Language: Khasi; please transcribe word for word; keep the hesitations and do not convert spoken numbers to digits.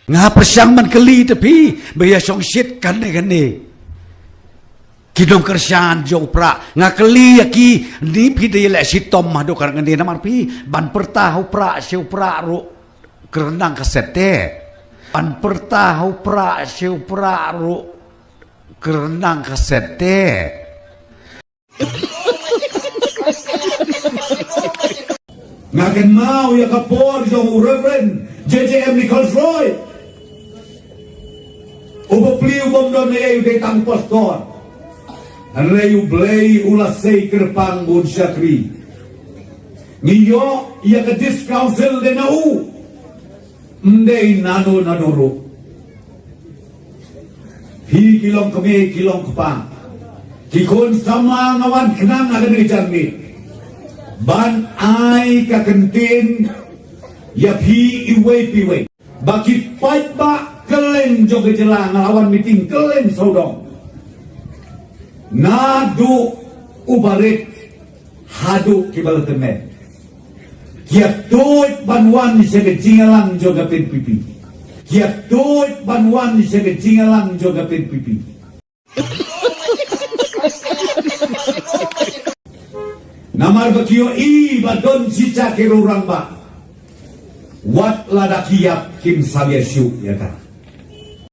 Nga pyrshang ban kylli te phi ba ïa shong shit kane kane. Ki nongkyrshan jong u Prah, nga kylli ïa ki, ni phi da ïaleh shitom haduh katne namar phi ban pyrta ha u Prah sha u Prah ruh kyrnang ka set te. Ban pyrta ha u Prah sha u Prah ruh kyrnang ka set te. Nga kynmaw ïa ka por jong u Reverend J J M Nichols Roy. U bapli u bym don ei u dei tang pastor. Hynrei U Blei u la sei kyrpang bun shakri. Ngi ïoh ïa ka District Council dei na u. Ym dei nano nano ruh. Phi ki long kmie ki long kpa, ki khun samla, nga wan khnang ha kane ka janmiet ban ai ka kyntien ïa phi iwei pa iwei ba ki paidbah kylleng jong ka jylla, nga la wan meeting kylleng sawdong, naduh u barit haduh ki ba la tymmen. Ki ïa tuid ban wan sha ka jingïalang jong ka P N P P. Ki ïa tuid ban wan sha ka jingïalang jong ka P N P P. Namar ba ki ïohi ba don shispah ki rangbah, wat lada ki ïap kim sngewthuh ïa ka.